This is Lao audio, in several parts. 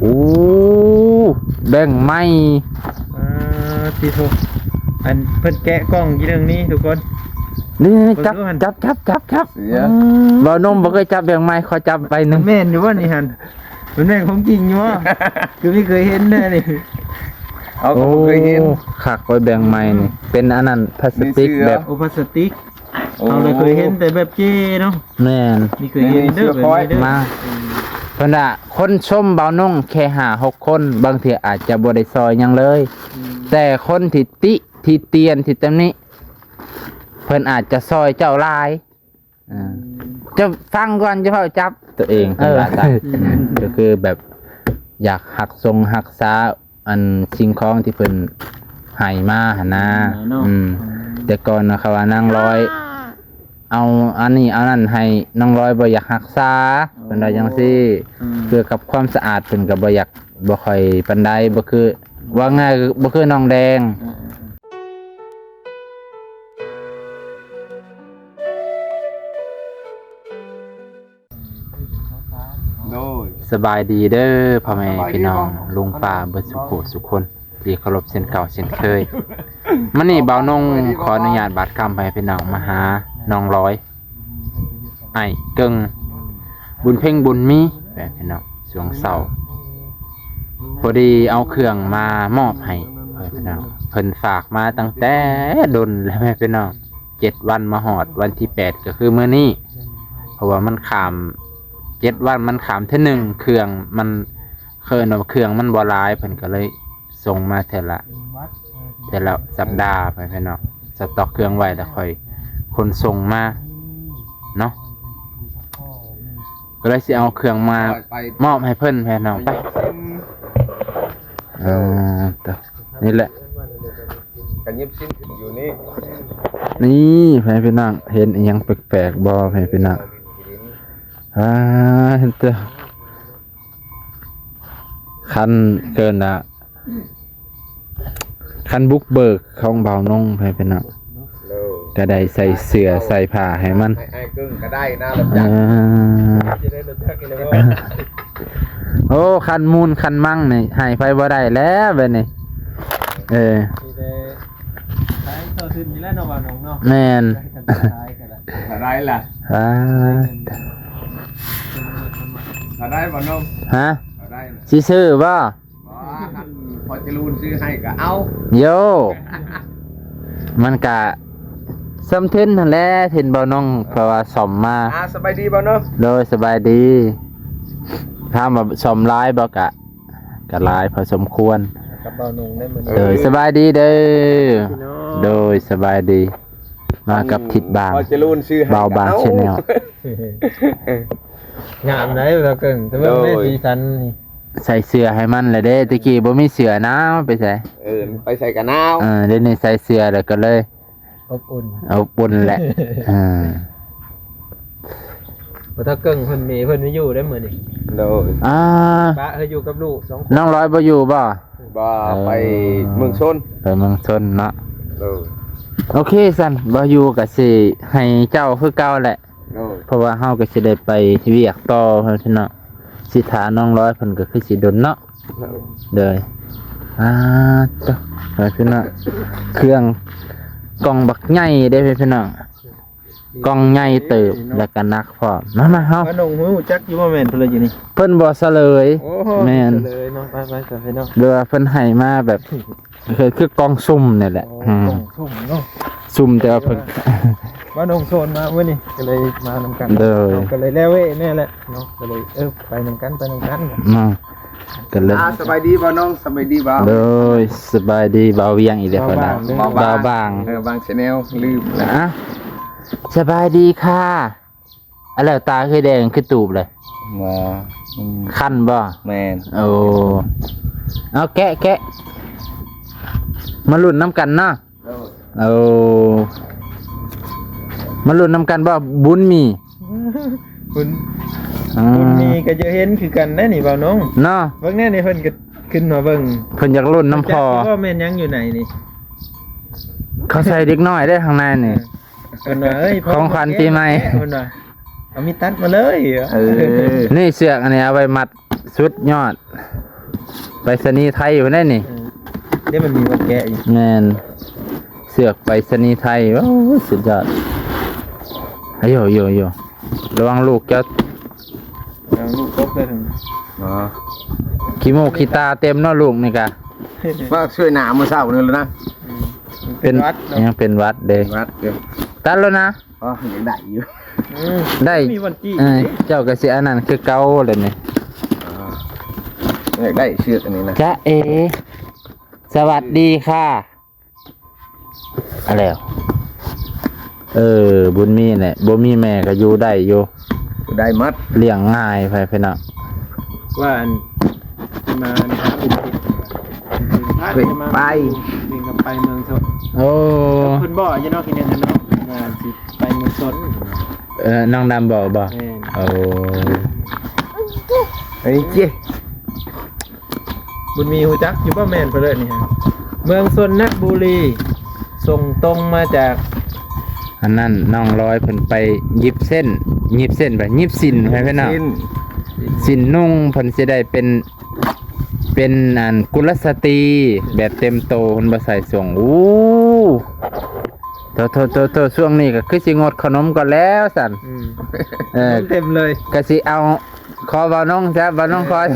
ໂອ້ ແບ່ງໃໝ່ ອ່າ ຕິໂທ ອັນເພິ່ນແກະກ່ອງອີ່ເລື່ອງນີ້ທຸກຄົນ ນີ້ ນີ້ ເບິ່ງ ຈັບ ດູຫັ້ນ ຈັບ ຈັບ ຈັບ ຈັບ ເສືອ ອືມ ບ່າວນົມບໍ່ເຄີຍຈັບແບ່ງໃໝ່ ຂໍຈັບໃບໜຶ່ງ ແມ່ນຢູ່ບໍ່ນີ້ຫັ້ນ ມັນແມ່ນຂອງຈິງຢູ່ບໍ່? ຄືມີເຄີຍເຫັນແດ່ນີ້ ເອົາ ກໍບໍ່ເຄີຍເຫັນ ໂອ້ ຄັກໄວ້ແບ່ງໃໝ່ນີ້ ເປັນອັນນັ້ນພລາສຕິກ ມີເສືອ ແບບ ໂອ້ ພລາສຕິກ ໂອ້ ເຮົາລະເຄີຍເຫັນແຕ່ແບບເຈ້ເນາະ ແມ່ນ ມີເຄີຍເຫັນເດີ ນີ້ເສືອຂ້ອຍ ແບບນີ້ເດີ ມາ ເພິ່ນວ່າຄົນຊົມບ່າວນົງແຄ່ຫ້າຫົກຄົນ ບາງເທື່ອອາດຈະບໍ່ໄດ້ຊ່ອຍຫຍັງເລີຍ ອືມ ແຕ່ຄົນທີ່ຕິ ທີ່ຕຽນ ທີ່ຕຳໜິ ເພິ່ນອາດຈະຊ່ອຍເຈົ້າຫຼາຍ ອ່າ ອືມ ເຈົ້າຟັງກ່ອນ ຢ່າເຝົ້າຈັບຕົວເອງ ເອີ ເພິ່ນວ່າຊັ້ນ ອືມ ກໍຄືແບບຢາກຮັກຊົງຮັກສາ ອັນສິ່ງຂອງທີ່ເພິ່ນໃຫ້ມາຫັ້ນນະ ອືມ ແຕ່ກ່ອນນະ ເຂົາວ່ານາງລອຍເອົາອັນນີ້ເອົານັ້ນໃຫ້ ນາງລອຍບໍ່ຢາກຮັກສາ ເພິ່ນວ່າຈັ່ງຊີ້ ອືມ ເພື່ອກັບຄວາມສະອາດ ເພິ່ນກໍບໍ່ຢາກ ບໍ່ຄ່ອຍປານໃດ ບໍ່ຄື ເວົ້າງ່າຍ ບໍ່ຄືນ້ອງແດງ ອືມ ໂດຍ ສະບາຍດີເດີພໍ່ແມ່ ສະບາຍດີ ພີ່ນ້ອງ ເນາະ ລຸງປ້າເບິດສຸຂູສຸຄົນ ທີ່ເຄົາລົບເຊັ່ນເກົ່າເຊັ່ນເຄີຍ ມື້ນີ້ບ່າວນົງຂໍອະນຸຍາດບາດຄຳໃຫ້ພີ່ນ້ອງມາຫານ້ອງລອຍ ອ້າຍເກິ່ງ ບຸນເພັງບຸນມີ ແບບພີ່ນ້ອງ ຊ່ວງເຊົ້າ ພໍດີເອົາເຄື່ອງມາມອບໃຫ້ ເພິ່ນ ເພິ່ນຝາກມາຕັ້ງແຕ່ດົນແລ້ວແມ່ພີ່ນ້ອງ ເຈັດວັນມາຮອດວັນທີແປດ ກໍຄືມື້ນີ້ ເພາະວ່າມັນຂ້າມເຈັດວັນ ມັນຂ້າມເທື່ອໜຶ່ງ ເຄື່ອງມັນ ເອີ້ນວ່າເຄື່ອງມັນບໍ່ຫຼາຍ ເພິ່ນກໍເລີຍສົ່ງມາເທື່ອລະ ເທື່ອລະສັບດາໄປ ພີ່ນ້ອງ ສະຕັອກເຄື່ອງໄວ້ ແລ້ວຄ່ອຍຂົນສົ່ງມາເນາະ ກໍເລີຍຊິເອົາເຄື່ອງມາມອບໃຫ້ເພິ່ນ ພີ່ນ້ອງ ໄປ ເອີ ນີ້ແຫຼະ ກະຍິບຊິ້ນຢູ່ນີ້ ນີ້ ພີ່ນ້ອງ ເຫັນອີ່ຫຍັງແປກໆບໍ່ ພີ່ນ້ອງ ອ່າ ເຫັນແຕ່ ຄັນເກີນລະ ຄັນບຸກເບີກຂອງບ່າວນົງ ໃຜເປັນເນາະ ໂດຍ ກະໄດ້ໃສ່ເສື້ອໃສ່ຜ້າໃຫ້ມັນ ໃຫ້ອ້າຍກຶ້ງກະໄດ້ນະ ລົດຈັກ ເອີ ຊິໄດ້ລົດຈັກອີກແລ້ວ ໂອ້ ຄັນມູນຄັນມັງນີ້ໃຫ້ໃຜບໍ່ໄດ້ແລ້ວບາດນີ້ ເອີ ຊິໄດ້ຂາຍຕໍ່ທຶນນີ້ແຫຼະເນາະ ບ່າວນົງເນາະ ແມ່ນ ເທົ່າໃດລະ ອ່າ ເທົ່າໃດບ່າວນົງ ຮະ ເທົ່າໃດລະ ຊິຊື້ບໍ່? ບໍ່ ຄັນພໍ່ຈະລູນຊື້ໃຫ້ກໍເອົາ ໂຢ ມັນກະສ່ຳທຶນຫັ້ນແຫຼະ ທຶນບ່າວນົງ ເພາະວ່າສ້ອມມາ ອ່າ ສະບາຍດີບ່າວນົງ ໂດຍ ສະບາຍດີ ຖາມວ່າສ້ອມຫຼາຍບໍ່ ກະ ກະຫຼາຍພໍສົມຄວນ ກັບບ່າວນົງໄດ້ມື້ນີ້ ໂດຍ ສະບາຍດີເດີ ພີ່ນ້ອງ ໂດຍ ສະບາຍດີ ມາກັບທິດບາງ ພໍ່ຈະລູນຊື້ໃຫ້ ບ່າວບາງ ກໍເອົາ ແຊນແນວ ງາມໄດ໋ບ່າວເກິ່ງ ແຕ່ເບິ່ງແມ່ ໂດຍ ສີສັນນີ້ ໃສ່ເສື້ອໃຫ້ມັນແຫຼະເດ້ ແຕ່ກີ້ບໍ່ມີເສື້ອໜາວ ໄປໃສ ເອີ ໄປໃສກໍໜາວ ເອີ ດຽວນີ້ໃສ່ເສື້ອແລ້ວກໍເລີຍອົບອຸ່ນ ອົບອຸ່ນແຫຼະ ເອີ ບໍ່ ຖ້າເກິ່ງເພິ່ນ ແມ່ເພິ່ນບໍ່ຢູ່ເດ້ມື້ນີ້ ໂດຍ ອ່າ ປະໃຫ້ຢູ່ກັບລູກສອງຄົນ ນ້ອງລອຍບໍ່ຢູ່ບໍ່? ບໍ່ ເອີ ໄປເມືອງຊົນ ໄປເມືອງຊົນເນາະ ໂດຍ ໂອເຄຊັ້ນ ບໍ່ຢູ່ກໍຊິໃຫ້ເຈົ້າຄືເກົ່າແຫຼະ ໂດຍ ເພາະວ່າເຮົາກໍຊິໄດ້ໄປວຽກຕໍ່ ເພິ່ນເນາະ ຊິຖ້ານ້ອງລອຍເພິ່ນກໍຄືຊິດົນເນາະ ໂດຍ ໂດຍ ອ່າ ໂຕ ເພິ່ນເນາະ ເຄື່ອງ ກ່ອງບັກໃຫຍ່ເດ້ ເພື່ອນເນາະ ກ່ອງໃຫຍ່ເຕີບ ແລ້ວກໍໜັກພ້ອມ ມາ ມາ ເຮົາ ມາ ນ້ອງຮູ້ຈັກຢູ່ບໍ່ ແມ່ນເພິ່ນລະຢູ່ນີ້ ເພິ່ນບໍ່ສະເຫຼີຍ ໂອ້ ແມ່ນ ສະເຫຼີຍເນາະ ໄປໆ ໄປເນາະ ຫຼືວ່າເພິ່ນໃຫ້ມາແບບ ຄື ຄືກ່ອງສຸ່ມນີ້ແຫຼະ ໂອ້ ອືມ ກ່ອງສຸ່ມເນາະ ສຸ່ມແຕ່ວ່າເພິ່ນ ມານ້ອງໂຊນມາມື້ນີ້ ກໍເລີຍມານຳກັນ ໂດຍ ກໍເລີຍແລ້ວເວີຍແນ່ແຫຼະເນາະ ກໍເລີຍ ເອີ ໄປນຳກັນ ໄປນຳກັນ ເນາະ ກໍເລີຍ ອ່າ ສະບາຍດີບ່າວນ້ອງ ສະບາຍດີບ່າວ ໂດຍ ສະບາຍດີບ່າວວຽງອີກແລ້ວ ບ່າວບາງ ບ່າວບາງ ເອີ ບາງແຊນແນວ ລືມ ອ່ະ ສະບາຍດີຄ່ະ ອາ ແລ້ວຕາຄືແດງຄືຕູບເລີຍ ບໍ່ ອືມ ຄັນບໍ່? ແມ່ນ ໂອ້ ເອົາແກະ ແກະ ມາລຸ້ນນຳກັນເນາະ ໂດຍ ໂອ້ ມາລຸ້ນນຳກັນບໍ່? ບຸນມີ ບຸນ ອ່າ ບຸນມີກໍຈະເຫັນຄືກັນໄດ໋ນີ້ ບ່າວນ້ອງ ເນາະ ເບິ່ງແນ່ນີ້ ເພິ່ນກໍຂຶ້ນມາເບິ່ງ ເພິ່ນຢາກລຸ້ນນຳພໍ່ ຈັກຊິວ່າແມ່ນຫຍັງຢູ່ໃນນີ້ ເຂົາໃສ່ເດັກນ້ອຍໄດ້ຂ້າງໃນນີ້ ເອີ ເພິ່ນວ່າ ເອີຍ ຂອງຂວັນປີໃໝ່ ເພິ່ນວ່າ ເອົາມີດຕັດມາເລີຍ ເອີ ນີ້ເຊືອກອັນນີ້ເອົາໄວ້ມັດ ສຸດຍອດ ໄປສະນີໄທພຸ້ນແຫຼະນີ້. ເອີ ເດ້ ມັນມີວັນແກະຢູ່. ແມ່ນ ເຊືອກໄປສະນີໄທ. ໂອ້ຍ ສຸດຍອດ. ອາໂຍໂຍໂຍ ລະວັງລູກເຈົ້າ ລະວັງລູກຕົກເດີ. ອໍ ຂີ້ມູກຂີ້ຕາເຕັມເນາະລູກນີ້ກະ. ມາຊ່ວຍໜ້າມື້ເຊົ້ານີ້ແຫຼະນະ. ອືມ ເປັນ ເປັນຫວັດເນາະ. ຍັງເປັນຫວັດເດ້. ເປັນຫວັດເດ້. ຕັດແລ້ວນະ. ອໍ ຍັງໄດ້ຢູ່. ອືມ ໄດ້ ມີວັນຈີ້. ເອີ ເຈົ້າກໍຊິອັນນັ້ນຄືເກົ່າແຫຼະນີ້. ອໍ ຢາກໄດ້ເຊືອກອັນນີ້ນະ. ຈ໊ະເອ ສະຫວັດດີຄ່ະ. ອາແລ້ວ ເອີ ບຸນມີແຫຼະ ບໍ່ມີແມ່ກໍຢູ່ໄດ້ຢູ່. ໄດ້ໝົດ ລ້ຽງງ່າຍໄປພີ່ນ້ອງ. ວ່າອັນ ມາອັນ ໄປ ໄປ ໄປເມືອງຊົນ. ໂອ້ ເພິ່ນບອກຢູ່ເນາະ ທີໜຶ່ງຫັ້ນເນາະ ວ່າຊິໄປເມືອງຊົນ. ເອີ ນ້ອງດຳບອກບໍ່? ແມ່ນ. ໂອ້ ເອີຍ ເຈ້ ບຸນມີຮູ້ຈັກຢູ່ບໍ່? ແມ່ນເພິ່ນເອີ້ນນີ້ ເມືອງຊົນນະບູລີ ສົ່ງຕົງມາຈາກ ອັນນັ້ນ ນ້ອງລອຍເພິ່ນໄປຫຍິບເສັ້ນ ຫຍິບເສັ້ນ ໄປຫຍິບສິ້ນໃຫ້ເພິ່ນເນາະ. ສິ້ນ ສິ້ນນຸ່ງ ເພິ່ນຊິໄດ້ເປັນ ເປັນອັນກຸລະສະຕີແບບເຕັມໂຕ ເພິ່ນບໍ່ໃສ່ສົ້ງ. ໂອ້ ໂຕໆໆໆ ຊ່ວງນີ້ກໍຄືຊິງົດຂະໜົມກ່ອນແລ້ວຊັ້ນ. ອືມ ເອີ ເຕັມເລີຍ ກໍຊິເອົາ ຂໍບ່າວນົງຊະ ບ່າວນົງຄອຍ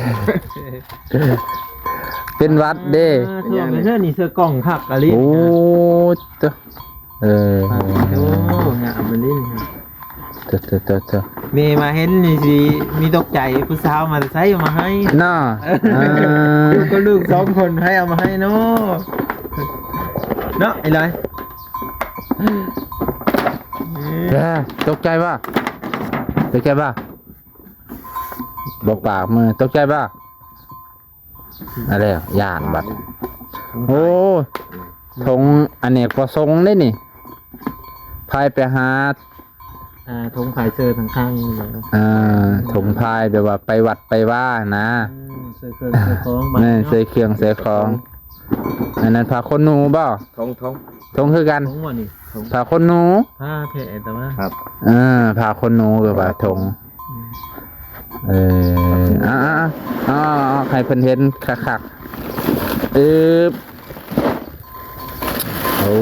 ເອີ ເປັນຫວັດເດ້. ອ່າ ຊ່ວງນີ້ເສື້ອ ນີ້ເສື້ອກ່ອງຄັກອີ່ຫຼີ. ໂອ້ ໂຕ ເອີ ໂອ້ ງາມອີ່ຫຼີ. ໂຕ ໂຕ ໂຕ ໂຕ ແມ່ມາເຫັນນີ້ຊິມີຕົກໃຈ ຜູ້ສາວມາໃສເອົາມາໃຫ້ເນາະ. ເອີ ເອີ ລູກກັບລູກສອງຄົນ ໃຜເອົາມາໃຫ້ເນາະ ເນາະ ໄອ້ຫຼາຍ. ເອີ ຕົກໃຈບໍ່? ຕົກໃຈບໍ່? ບໍ່ປາກມື ຕົກໃຈບໍ່? ອັນແລ້ວ ຢ້ານບັດ. ໂອ້ ຖົງອະເນກປະສົງເດ້ນີ້ ພາຍໄປຫາ ອ່າ ຖົງພາຍເຊີທາງຂ້າງນີ້ແຫຼະ. ອ່າ ຖົງພາຍແບບວ່າໄປວັດໄປວານະ. ອືມ ໃສ່ເຄື່ອງໃສ່ຂອງ ແມ່ນ ເນາະ ໃສ່ເຄື່ອງໃສ່ຂອງ. ອັນນັ້ນຜ້າຂົນໜູບໍ່? ຖົງ ຖົງ ຖົງຄືກັນ. ຖົງບໍ່ນີ້? ຖົງ ຜ້າຂົນໜູ. ຜ້າແພະແຕ່ວ່າ ຄັບ ເອີ ຜ້າຂົນໜູກໍວ່າຖົງ. ອືມ ເອີ ເອົາໆໆ ໃຫ້ເພິ່ນເຫັນຄັກໆ. ອຶບ ໂອ້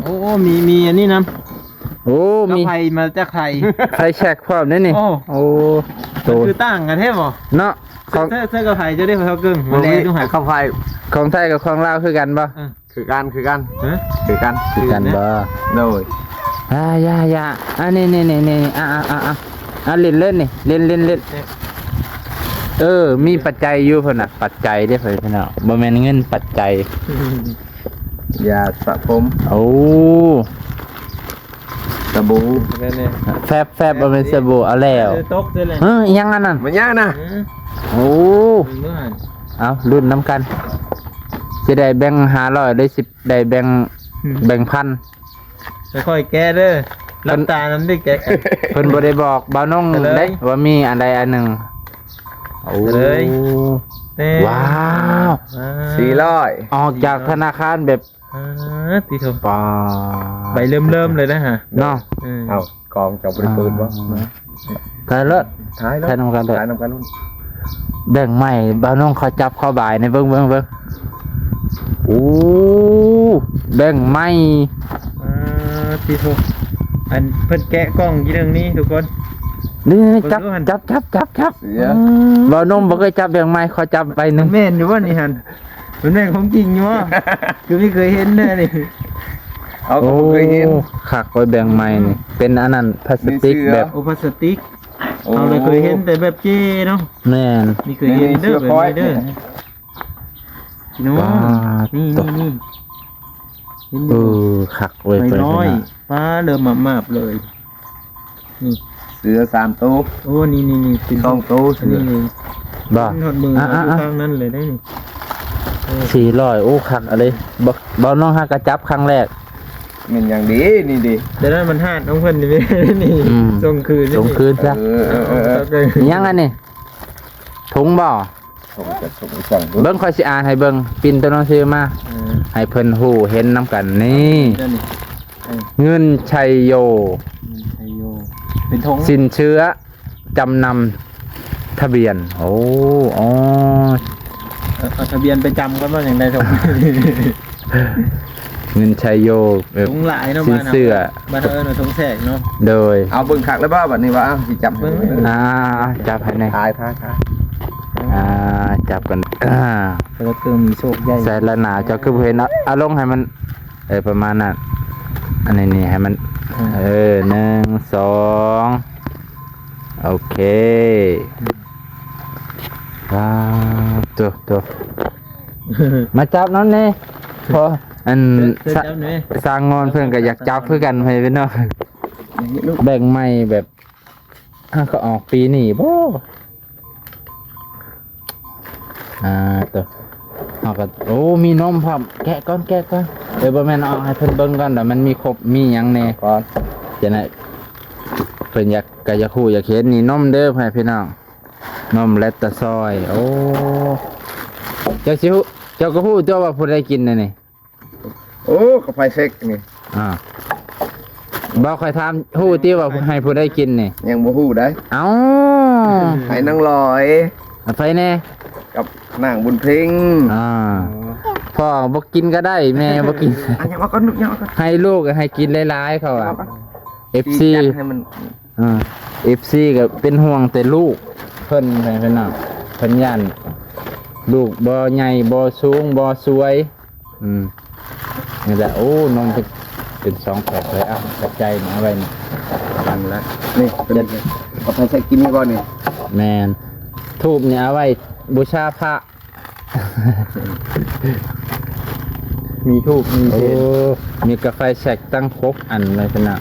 ໂອ້ ມີ ມີອັນນີ້ນຳ. ໂອ້ ມີໄຟມາຈາກໄທ ໄຟແຊັກພ້ອມເດ້ນີ້. ໂອ້ ໂອ້ ໂຕ ຄືຕ່າງກັນແທ້ບໍ່ເນາະ. ຂອງ ເຊີ ເຊີກັບໄຟເຈົ້າເດ້ ເຂົາເກິ່ງ ບໍ່ມີ ແລດູຫາ ເຂົ້າໄຟ ຂອງໄທກັບຂອງລາວຄືກັນບໍ່? ເອີ ຄືກັນ ຄືກັນ. ຮະ ຄືກັນ ຄືກັນບໍ່? ໂດຍ ຢ່າ ຢ່າ ຢ່າ ອ່າ ນີ້ໆໆໆ ອ່າ ອ່າ ອ່າ ອ່າ ອ່າ ຫຼິ້ນເລີຍນີ້ ຫຼິ້ນ ຫຼິ້ນ ຫຼິ້ນ. ເອີ ມີປັດໄຈຢູ່ເພິ່ນນະ ປັດໄຈເດ້ເພິ່ນເນາະ ບໍ່ແມ່ນເງິນ ປັດໄຈ. ຢາສະຜົມ ໂອ້ ສະບູ ແຟບ ແຟບ ບໍ່ແມ່ນສະບູ ເອົາແລ້ວ. ເອີ ຕົກເລີຍ ເອີ ອີຫຍັງອັນນັ້ນ? ມັນຫຍັງນະ? ເອີ ໂອ້ ເບິ່ງດູຫັ້ນ. ເອົາ ລຸ້ນນຳກັນ ຊິໄດ້ແບ່ງຫ້າຮ້ອຍ ຫຼືຊິໄດ້ແບ່ງ ອືມ ແບ່ງພັນ. ຄ່ອຍໆແກະເດີ ຫຼັບຕານຳເດີ ແກະ. ເພິ່ນບໍ່ໄດ້ບອກບ່າວນົງເດ້ວ່າມີອັນໃດອັນໜຶ່ງ. ໂອ້ ວ້າວ ສີ່ຮ້ອຍ ອອກຈາກທະນາຄານແບບ ອ່າ ຕິໂທ ປາ ໃບເລີ່ມໆເລີຍນະຮະ ເນາະ. ເອີ ເອົ້າ ກອງເຈົ້າບໍ່ໄດ້ເປີດບໍ່? ອ່າ ຖ່າຍເລີດ ຖ່າຍເລີດ ຖ່າຍນຳກັນເລີຍ ຖ່າຍນຳກັນ. ແບ່ງໃໝ່ ບ່າວນົງຂໍຈັບຂໍບາຍໃນ ເບິ່ງ ເບິ່ງ ເບິ່ງ. ໂອ້ ແບ່ງໃໝ່ ອ່າ ຕິໂທ ອັນເພິ່ນແກະກ່ອງອີ່ໜຶ່ງນີ້ທຸກຄົນ. ນີ້ ນີ້ ຈັບ ຈັບ ຈັບ ຈັບ ຈັບ. ບ່າວນົງບໍ່ເຄີຍຈັບແບ່ງໃໝ່ ຂໍຈັບໃບໜຶ່ງ. ແມ່ນຢູ່ບໍ່ນີ້ຫັ້ນ? ມັນແມ່ນຂອງຈິງຢູ່ບໍ່? ຄືໄມ່ເຄີຍເຫັນເດີນີ້. ເອົາ ກໍບໍ່ເຄີຍເຫັນ. ໂອ້ ຄັກເວີຍ ແບ່ງໃໝ່ນີ້ ເປັນອັນນັ້ນ ພລາສຕິກແບບ ໂອ້ ພລາສຕິກ. ໂອ້ ເຮົາລະເຄີຍເຫັນແຕ່ແບບເຈ້ເນາະ. ແມ່ນ ນີ້ເຄີຍເຫັນເດີ ແບບນີ້ເດີ ພີ່ນ້ອງ. ນີ້ ນີ້ ນີ້ ເຫັນຢູ່ ເອີ ຄັກເວີຍ ເປີດໃຫ້ເບິ່ງ. ປາ ເລີ່ມມາບໆເລີຍ. ນີ້ ເສືອສາມໂຕ. ໂອ້ ນີ້ໆໆ ເປັນສອງໂຕເສືອ. ນີ້ ບໍ່ ເຫັນຮອດມື ອ່າ ຢູ່ທາງນັ້ນເລີຍໄດ໋ນີ້. ເອີ ສີ່ຮ້ອຍ ໂອ້ ຄັກອະເລີຍ. ບໍ່ ບໍ່ ນ້ອງຫາກະຈັບຄັ້ງແລກ. ແມ່ນຫຍັງເດ ນີ້ເດ ແຕ່ນັ້ນມັນຫາດຂອງເພິ່ນນີ້ເດ ນີ້. ອືມ ສົ່ງຄືນ ສົ່ງຄືນຊະ. ເອີ ເອີ ເອີ ເອີ ເອີ ຫຍັງອັນນີ້? ຖົງບໍ່? ເບິ່ງ ຂ້ອຍຊິອ່ານໃຫ້ເບິ່ງ ປິ່ນໂຕໜັງສືມາ ເອີ ໃຫ້ເພິ່ນຮູ້ເຫັນນຳກັນ. ນີ້ ເງິນໄຊໂຍ ເງິນໄຊໂຍ ເປັນຖົງ ສິນເຊື່ອຈຳນຳທະບຽນ. ໂອ້ ອໍ ທະບຽນໄປຈຳກ່ອນວ່າຈັ່ງໃດ. ຖົງ ເງິນໄຊໂຍ ແບບ ຖົງຫຼາຍເນາະ ຊິນເຊື່ອ ບ້ານເຮົາ ບ້ານເຮົາເອີ້ນວ່າຖົງແຊກເນາະ. ໂດຍ ເອົາເບິ່ງຄັກແລ້ວບໍ່ ບັດນີ້ວ່າ ເອົ້າ ຊິຈັບໃຫ້ເບິ່ງ. ອ່າ ຈັບໃຫ້ແດ່ ຖ່າຍ ຖ່າຍ ຖ່າຍ. ອ່າ ຈັບກັນ ອ່າ ເອີ ຄືມີໂຊກໃຫຍ່ ໃສ່ລະໜາ ເຈົ້າຄືບໍ່ເຫັນ ເອົາ ເອົາລົງໃຫ້ມັນ ເອີ ປະມານນັ້ນ. ອັນນີ້ນີ້ໃຫ້ມັນ ເອີ ໜຶ່ງ ສອງ ໂອເຄ. ວ້າວ ໂຕ ໂຕ ມາຈັບນຳແດ່. ເພາະອັນ ຊ່າງງອນເພິ່ນກໍຢາກຈັບຄືກັນ ໃຫ້ເປັນເນາະ. ແບ່ງໃໝ່ແບບ ເຮົາກໍອອກປີນີ້ບໍ່? ອ່າ ໂຕ ເຮົາກໍ ໂອ້ ມີນົມພ້ອມ. ແກະກ່ອນ ແກະກ່ອນ. ເອີ ບໍ່ແມ່ນ ເອົາໃຫ້ເພິ່ນເບິ່ງກ່ອນ ວ່າມັນມີຄົບ ມີຫຍັງແດ່ກ່ອນ. ຈັ່ງໃດ ເພິ່ນຢາກ ກໍຢາກຮູ້ຢາກເຫັນ. ນີ້ນົມເດີ ພໍ່ແມ່ພີ່ນ້ອງ ນົມແລັກຕາຊອຍ. ໂອ້ ເຈົ້າຊິຮູ້ ເຈົ້າກໍຮູ້ຕົວວ່າຜູ້ໃດກິນແດ່ນີ້. ໂອ້ ກາໄຟເຊັກນີ້. ອ່າ ບໍ່ ຂ້ອຍຖາມ ຮູ້ຕິວ່າໃຫ້ຜູ້ໃດກິນນີ້? ຍັງບໍ່ຮູ້ໄດ໋. ເອົ້າ ໃຫ້ນາງລອຍ. ໃຜແດ່? ກັບນາງບຸນເພັງ. ອ່າ ພໍ່ບໍ່ກິນກໍໄດ້ ແມ່ບໍ່ກິນ. ອັນຫຍັງວ່າກ່ອນ ລູກຫຍັງວ່າກ່ອນ. ໃຫ້ລູກໃຫ້ກິນຫຼາຍໆ ເຂົາວ່າ ເອັຟຊີ ໃຫ້ມັນ ອ່າ ເອັຟຊີກໍເປັນຫ່ວງແຕ່ລູກເພິ່ນ ໃຫ້ເພິ່ນນະ ເພິ່ນຢ້ານລູກບໍ່ໃຫຍ່ ບໍ່ສູງ ບໍ່ສວຍ. ອືມ ນີ້ແຫຼະ. ໂອ້ ນົມເປັນ ເປັນສອງແຜ່ນເລີຍ. ເອົາ ຂອບໃຈນະ ເອົາໄວ້ນີ້ ອັນລະ ນີ້ເປັນ ເອົາໄປໃສ່ກິນນີ້ກ່ອນນີ້. ແມ່ນ ທູບນີ້ເອົາໄວ້ບູຊາພະ. ມີທູບ ມີ ໂອ້ ເທີນ ມີກາໄຟແຊັກຕັ້ງຄົບອັນເລີຍພຸ້ນນະ.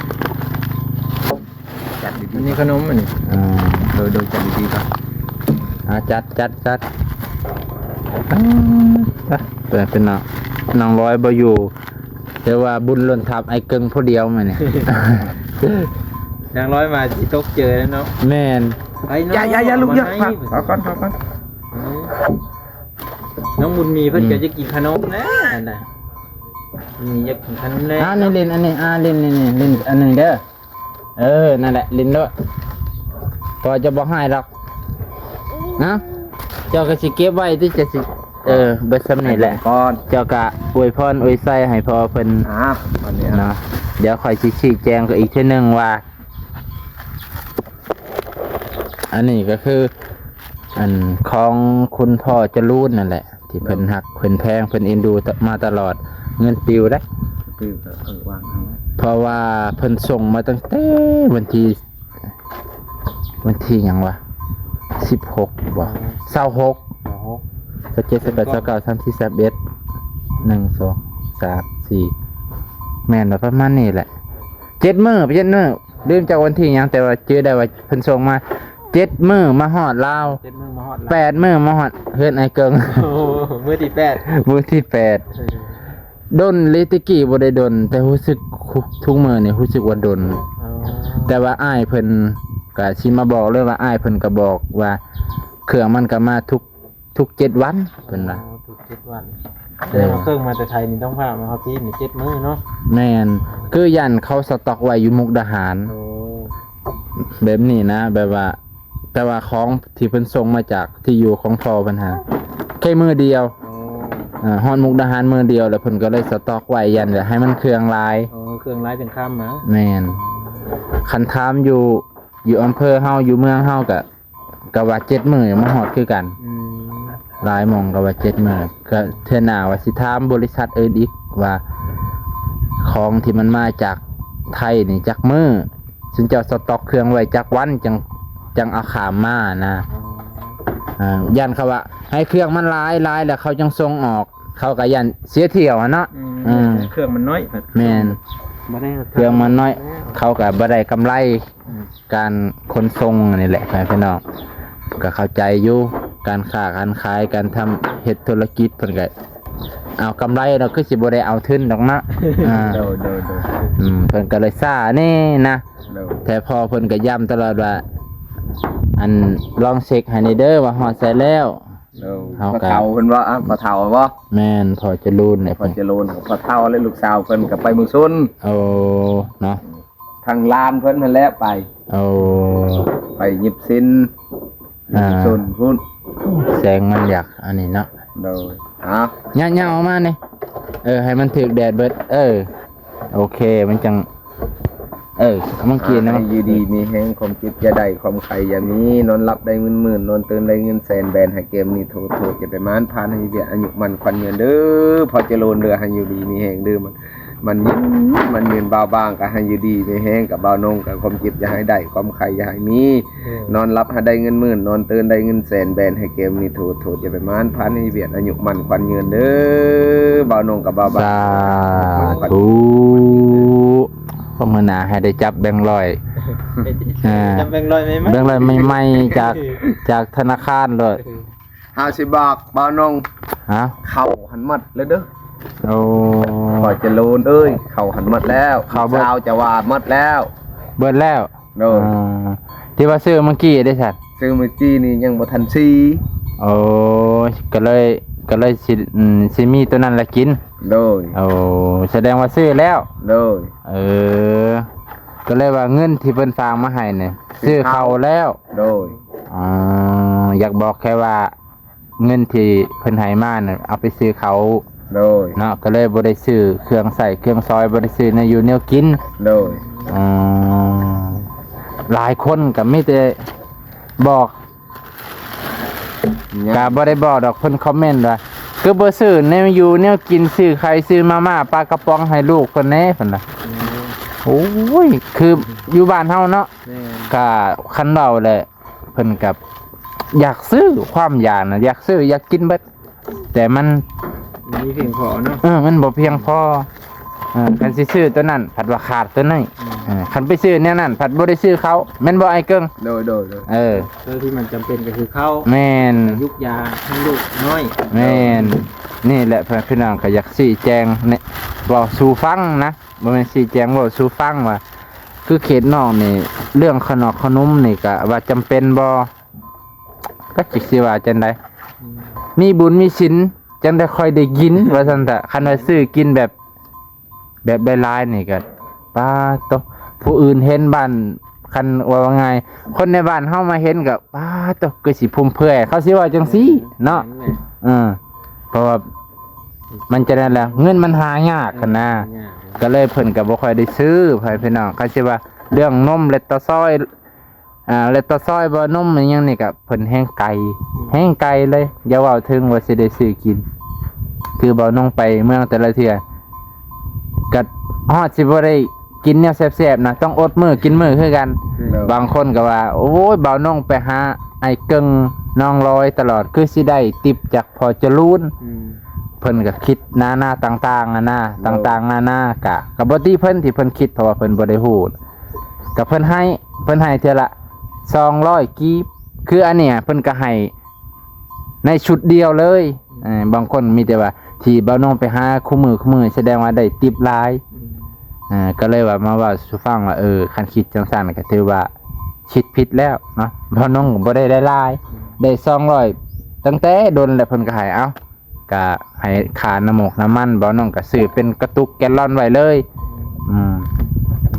ຈັດດີໆ ອັນນີ້ຂະໜົມອັນນີ້. ອ່າ ໂດຍ ໂດຍ ຈັດດີໆກ່ອນ. ອ່າ ຈັດ ຈັດ ຈັດ. ອ່າ ໄປເປັນເນາະ ນ້ອງລອຍບໍ່ຢູ່ ແຕ່ວ່າບຸນລົ້ນທັບອ້າຍເກິ່ງຜູ້ດຽວມື້ນີ້. ນາງລອຍມາຊິຕົກເຈີແລ້ວເນາະ. ແມ່ນ ໄປເນາະ. ຢ່າ ຢ່າ ຢ່າ ລູກ ຢ່າ ເອົາມາໃຫ້ ເອົາກ່ອນ ເອົາກ່ອນ. ເອີ ນ້ອງບຸນມີເພິ່ນ ອືມ ກໍຢາກກິນຂະໜົມແຫຼະ ອັນນະ ມີຢາກກິນຂະໜົມແຫຼະ. ອ່າ ນີ້ຫຼິ້ນອັນນີ້ ອ່າ ຫຼິ້ນນີ້ ນີ້ຫຼິ້ນອັນໜຶ່ງເດີ. ເອີ ນັ້ນແຫຼະ ຫຼິ້ນໂລດ ພໍ່ຈະບໍ່ໃຫ້ດອກນະ. ເຈົ້າກໍຊິເກັບໄວ້ຕິ ຈະຊິ ເອີ ເບິດສ່ຳນີ້ແຫຼະກ່ອນ. ເຈົ້າກໍອວຍພອນອວຍໄຊໃຫ້ພໍ່ເພິ່ນ. ອ່າ ອັນນີ້ນະ ດຽວຂ້ອຍຊິຊີ້ແຈງອີກເທື່ອໜຶ່ງວ່າ ອັນນີ້ກໍຄື ອັນຂອງຄຸນພໍ່ຈະລູນນັ້ນແຫຼະ ທີ່ເພິ່ນຮັກ ເພິ່ນແພງ ເພິ່ນເອັນດູມາຕະຫຼອດ. ເງິນປິວເດ້ ປິວກໍເອົາວາງເອົາໄວ້ ເພາະວ່າເພິ່ນສົ່ງມາຕັ້ງແຕ່ວັນທີ ວັນທີຫຍັງວະ ສິບຫົກບໍ່ ຊາວຫົກ ຊາວຫົກ ຊາວເຈັດ ຊາວແປດ ຊາວເກົ້າ ສາມສິບ ສາມເອັດ ໜຶ່ງ ສອງ ສາມ ສີ່ ແມ່ນວ່າປະມານນີ້ແຫຼະ ເຈັດມື້ ເຈັດມື້. ລືມຈັກວັນທີຫຍັງ ແຕ່ວ່າຈື່ໄດ້ວ່າເພິ່ນສົ່ງມາເຈັດມື້ມາຮອດລາວ ເຈັດມື້ມາຮອດລາວ ແປດມື້ມາຮອດເຮືອນອ້າຍເກິ່ງ. ໂອ້ ມື້ທີແປດ ມື້ທີແປດ. ເອີ ດົນເລີຍ ແຕ່ກີ້ບໍ່ໄດ້ດົນ ແຕ່ຮູ້ສຶກທຸກ ທຸກມື້ນີ້ຮູ້ສຶກວ່າດົນ. ອໍ ແຕ່ວ່າອ້າຍເພິ່ນກະຊິມາບອກເລີຍວ່າ ອ້າຍເພິ່ນກະບອກວ່າເຄື່ອງມັນກະມາທຸກ ທຸກເຈັດວັນເພິ່ນວ່າ. ອໍ ທຸກເຈັດວັນ. ເອີ ແຕ່ວ່າເຄື່ອງມາແຕ່ໄທນີ້ຕ້ອງພາມາຮອດພີ້ນີ້ເຈັດມື້ເນາະ. ແມ່ນ ຄືຢ້ານເຂົາສະຕັອກໄວ້ຢູ່ມຸກດາຫານ. ໂອ້ ແບບນີ້ນະ ແບບວ່າ ແຕ່ວ່າຂອງທີ່ເພິ່ນສົ່ງມາຈາກທີ່ຢູ່ຂອງພໍ່ເພິ່ນຫັ້ນ ແຄ່ມື້ດຽວ. ອໍ ອ່າ ຮອດມຸກດາຫານມື້ດຽວ ແລ້ວເພິ່ນກໍເລີຍສະຕັອກໄວ້ ຢ້ານແບບໃຫ້ມັນເຄື່ອງຫຼາຍ. ອໍ ເຄື່ອງຫຼາຍຈັ່ງຂ້າມມາ. ແມ່ນ ຄັນຖາມຢູ່ ຢູ່ອຳເພີເຮົາ ຢູ່ເມືອງເຮົາກະ ກໍວ່າເຈັດມື້ມາຮອດຄືກັນ. ອືມ ຫຼາຍໝ່ອງກໍວ່າເຈັດມື້. ກໍເທື່ອໜ້າວ່າຊິຖາມບໍລິສັດອື່ນອີກວ່າ ຂອງທີ່ມັນມາຈາກໄທນີ້ຈັກມື້ ຊຸມເຈົ້າສະຕັອກເຄື່ອງໄວ້ຈັກວັນ ຈັ່ງ ຈັ່ງເອົາຂ້າມມານະ. ອໍ ອ່າ ຢ້ານເຂົາວ່າໃຫ້ເຄື່ອງມັນຫຼາຍ ຫຼາຍແລ້ວເຂົາຈັ່ງສົ່ງອອກ ເຂົາກໍຢ້ານເສຍຖ້ຽວຫັ້ນເນາະ. ອືມ ອືມ ເຄື່ອງມັນນ້ອຍ. ແມ່ນ ບໍ່ໄດ້ ເຄື່ອງມັນນ້ອຍ ເຂົາກໍບໍ່ໄດ້ກຳໄລ. ອືມ ການຂົນສົ່ງນີ້ແຫຼະ ພີ່ນ້ອງ ກໍເຂົ້າໃຈຢູ່ ການຄ້າການຂາຍ ການທຳເຮັດທຸລະກິດ ເພິ່ນກໍເອົາກຳໄລເນາະ ຄືຊິບໍ່ໄດ້ເອົາທຶນດອກເນາະ. ອ່າ ໂດຍ ໂດຍ ໂດຍ ອືມ ເພິ່ນກໍເລີຍຊ້າແດ່ນະ. ໂດຍ ແຕ່ພໍ່ເພິ່ນກໍຢ້ຳຕະຫຼອດວ່າ ອັນ ລອງເຊັກໃຫ້ແດ່ເດີວ່າຮອດໃສແລ້ວ. ໂດຍ ເຮົາກໍ ພໍ່ເຖົ້າເພິ່ນບໍ່ ອ່າ ພໍ່ເຖົ້າບໍ່? ແມ່ນ ພໍ່ຈະລູນແຫຼະ ພໍ່ຈະລູນ ພໍ່ເຖົ້າ ແລະ ລູກສາວເພິ່ນກໍໄປເມືອງຊົນ. ໂອ້ ເນາະ ທາງຫຼານເພິ່ນຫັ້ນແຫຼະໄປ. ໂອ້ ໄປຫຍິບສິນ ອ່າ ເມືອງຊົນພຸ້ນ. ແສງມັນຢາກອັນນີ້ເນາະ ໂດຍ ເອົາ ຍາວໆ ອອກມານີ້ ເອີ ໃຫ້ມັນຖືກແດດເບິດ ເອີ ໂອເຄ ມັນຈັ່ງ ເອີ ເອົາມາກິນນະ ໃຫ້ຢູ່ດີມີແຮງ ຄວາມເຈັບຢ່າໄດ້ ຄວາມໄຂ້ຢ່າມີ ນອນຫຼັບໄດ້ເງິນໝື່ນ ນອນຕື່ນໄດ້ເງິນແສນ ແບນໃຫ້ແກ້ວໜີ້ ໂທດໂທດຢ່າໄປໝານ ພານໃຫ້ວຽກ ອາຍຸໝັ້ນຂວັນຍືນເດີ ພໍ່ຈະໂລນເດີ ໃຫ້ຢູ່ດີມີແຮງເດີ ມັນ ໝັ້ນຍືນ ໝັ້ນຍືນ ບ່າວບາງກໍໃຫ້ຢູ່ດີມີແຮງ ກັບບ່າວນົງກໍຄວາມເຈັບຢ່າໃຫ້ໄດ້ ຄວາມໄຂ້ຢ່າໃຫ້ມີ ໂດຍ ນອນຫຼັບໃຫ້ໄດ້ເງິນໝື່ນ ນອນຕື່ນໄດ້ເງິນແສນ ແບນໃຫ້ແກ້ວໜີ້ ໂທດໂທດຢ່າໄປໝານ ພານໃຫ້ວຽກ ອາຍຸໝັ້ນຂວັນຍືນເດີ ບ່າວນົງກັບບ່າວບາງ ສາທຸ ມື້ໜ້າໃຫ້ໄດ້ຈັບແບງຮ້ອຍ ອ່າ ຈັບແບງຮ້ອຍໃໝ່ໆ ແບງຮ້ອຍໃໝ່ໆ ຈາກ ຈາກທະນາຄານໂລດ ຫ້າສິບບາດ ບ່າວນົງ ຮະ ເຂົ້າຫັ້ນໝົດແລ້ວເດີ ໂອ້ ພໍ່ຈະໂລນເອີຍ ເຂົ້າຫັ້ນໝົດແລ້ວ ເຂົ້າເບິດ ສາວຈະວ່າໝົດແລ້ວ ເບິດແລ້ວ ໂດຍ ອ່າ ທີ່ວ່າຊື້ມື້ກີ້ເດ້ຊັ້ນ ຊື້ມື້ກີ້ນີ້ຍັງບໍ່ທັນຊື້ ໂອ້ ກໍເລີຍ ກໍເລີຍຊິ ອືມ ຊິມີຕົວນັ້ນລະກິນ ໂດຍ ໂອ້ ສະແດງວ່າຊື້ແລ້ວ ໂດຍ ເອີ ກໍເລີຍວ່າເງິນທີ່ເພິ່ນຝາກມາໃຫ້ນີ້ ຊື້ເຂົ້າ ຊື້ເຂົ້າແລ້ວ ໂດຍ ອໍ ຢາກບອກແຄ່ວ່າ ເງິນທີ່ເພິ່ນໃຫ້ມານັ້ນ ເອົາໄປຊື້ເຂົ້າ ໂດຍ ເນາະ ກໍເລີຍບໍ່ໄດ້ຊື້ເຄື່ອງໃຊ້ເຄື່ອງສອຍ ບໍ່ໄດ້ຊື້ແນວຢູ່ແນວກິນ ໂດຍ ອືມ ຫຼາຍຄົນກໍມີແຕ່ບອກ ຍັງ ກໍບໍ່ໄດ້ບອກດອກ ເພິ່ນຄອມເມັນວ່າ ຄືບໍ່ຊື້ແນວຢູ່ແນວກິນ ຊື້ໄຂ່ ຊື້ມາມ່າ ປາກະປ໋ອງໃຫ້ລູກເພິ່ນແດ່ ເພິ່ນວ່າ ອືມ ໂອ້ຍ ຄືຢູ່ບ້ານເຮົາເນາະ ແມ່ນ ກໍຄັນເວົ້າແຫຼະ ເພິ່ນກໍຢາກຊື້ ຄວາມຢາກນະ ຢາກຊື້ ຢາກກິນເບິດ ແຕ່ມັນ ມັນມີພຽງພໍເນາະ ເອີ ມັນບໍ່ພຽງພໍ ເອີ ຄັນຊິຊື້ຕົວນັ້ນ ພັດວ່າຂາດຕົວນີ້ ອືມ ເອີ ຄັນໄປຊື້ແນວນັ້ນ ພັດບໍ່ໄດ້ຊື້ເຂົ້າ ແມ່ນບໍ່ອ້າຍເກິ່ງ? ໂດຍ ໂດຍ ໂດຍ ເອີ ຕົວທີ່ມັນຈຳເປັນກໍຄືເຂົ້າ ແມ່ນ ແລະ ຢູກຢາໃຫ້ລູກນ້ອຍ ແມ່ນ ນີ້ແຫຼະ ພີ່ນ້ອງ ກໍຢາກຊີ້ແຈງ ເວົ້າສູ່ຟັງນະ ບໍ່ແມ່ນຊີ້ແຈງ ເວົ້າສູ່ຟັງວ່າ ຄືເຂດນອກນີ້ ເລື່ອງຂະໜອກຂະໜົມນີ້ກະວ່າຈຳເປັນບໍ່? ຈັກຊິວ່າຈັ່ງໃດ ອືມ ມີບຸນມີສິນຈັ່ງໄດ້ຄ່ອຍໄດ້ກິນ ວ່າຊັ້ນຕະ ຄັນວ່າຊື້ກິນແບບ ແບບຫຼາຍໆນີ້ກະ ປາດໂຕ ຜູ້ອື່ນເຫັນບ້ານ ຄັນເວົ້າງ່າຍ ຄົນໃນບ້ານເຮົາມາເຫັນກະ ປາດໂຕ ຄືຊິຟຸມເຟືອຍ ເຂົາຊິເວົ້າຈັ່ງຊີ້ເນາະ ແມ່ນ ເອີ ເພາະວ່າມັນຈະນັ້ນແຫຼະ ເງິນມັນຫາຍາກຫັ້ນນະ ຫາຍາກ ກໍເລີຍເພິ່ນກໍບໍ່ຄ່ອຍໄດ້ຊື້ ພໍ່ແມ່ພີ່ນ້ອງ ຄັນຊິວ່າເລື່ອງນົມ ແລກໂຕຊອຍ ອ່າ ແລກໂຕຊອຍບໍ່ ນົມອີ່ຫຍັງນີ້ກໍເພິ່ນແຮ່ງໄກ ອືມ ແຮ່ງໄກເລີຍ ຢ່າເວົ້າເຖິງວ່າຊິໄດ້ຊື້ກິນ ຄືເບົານົງໄປເມືອງແຕ່ລະເທື່ອ ກໍຮອດຊິບໍ່ໄດ້ກິນແນວແຊບໆນະ ຕ້ອງອົດມື້ກິນມື້ຄືກັນ ໂດຍ ບາງຄົນກໍວ່າ ໂອ້ຍ ເບົານົງໄປຫາອ້າຍເກິ່ງ ນ້ອງລອຍຕະຫຼອດ ຄືຊິໄດ້ຕິບຈາກພໍ່ຈະລູນ ອືມ ເພິ່ນກໍຄິດນານາຕ່າງໆນານາ ໂດຍ ຕ່າງໆນານາ ກະ ກໍບໍ່ຕິເພິ່ນທີ່ເພິ່ນຄິດ ເພາະວ່າເພິ່ນບໍ່ໄດ້ຮູ້ ກໍເພິ່ນໃຫ້ ເພິ່ນໃຫ້ເທື່ອລະສອງຮ້ອຍກີບ ຄືອັນເນີ້ຍເພິ່ນກໍໃຫ້ໃນຊຸດດຽວເລີຍ ເອີ ບາງຄົນມີແຕ່ວ່າທີ່ເບົານ້ອງໄປຫາຄູ່ມື້ ຄູ່ມື້ ສະແດງວ່າໄດ້ຕິບຫຼາຍ ອືມ ເອີ ກໍເລີຍວ່າມາເວົ້າສູ່ຟັງວ່າ ເອີ ຄັນຄິດຈັ່ງຊັ້ນກໍຖືວ່າຄິດຜິດແລ້ວເນາະ ເບົານ້ອງກໍບໍ່ໄດ້ຫຼາຍ ອືມ ໄດ້ສອງຮ້ອຍ ຕັ້ງແຕ່ດົນແລ້ວເພິ່ນກໍໃຫ້ ເອົ້າ ກະໃຫ້ຄ່ານ້ຳໝົກນ້ຳມັນ ເບົານ້ອງກະຊື້ເປັນກະຕຸກແກນລອນໄວ້ເລີຍ ອືມ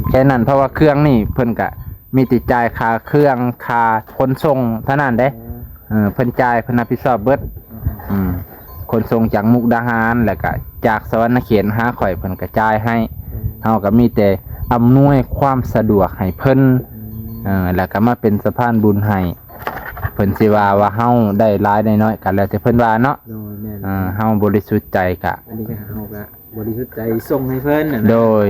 ແຄ່ນັ້ນ ເພາະວ່າເຄື່ອງນີ້ເພິ່ນກະມີແຕ່ຈ່າຍຄ່າເຄື່ອງ ຄ່າຂົນສົ່ງເທົ່ານັ້ນເດ້ ເອີ ເພິ່ນຈ່າຍ ເພິ່ນຮັບຜິດຊອບເບິດ ອືມ ອືມ ຂົນສົ່ງຈາກມຸກດາຫານ ແລ້ວກະຈາກສະຫວັນນະເຂດມາຫາຂ້ອຍ ເພິ່ນກະຈ່າຍໃຫ້ ອືມ ເຮົາກະມີແຕ່ອຳນວຍຄວາມສະດວກໃຫ້ເພິ່ນ ອືມ ເອີ ແລ້ວກະມາເປັນສະພານບຸນໃຫ້ ເພິ່ນຊິວ່າ ວ່າເຮົາໄດ້ຫຼາຍໄດ້ນ້ອຍກໍແລ້ວແຕ່ເພິ່ນວ່າເນາະ ໂດຍ ແມ່ນ ເອີ ເຮົາບໍລິສຸດໃຈກະ ອັນນີ້ກໍເຮົາກໍບໍລິສຸດໃຈສົ່ງໃຫ້ເພິ່ນນະ ໂດຍ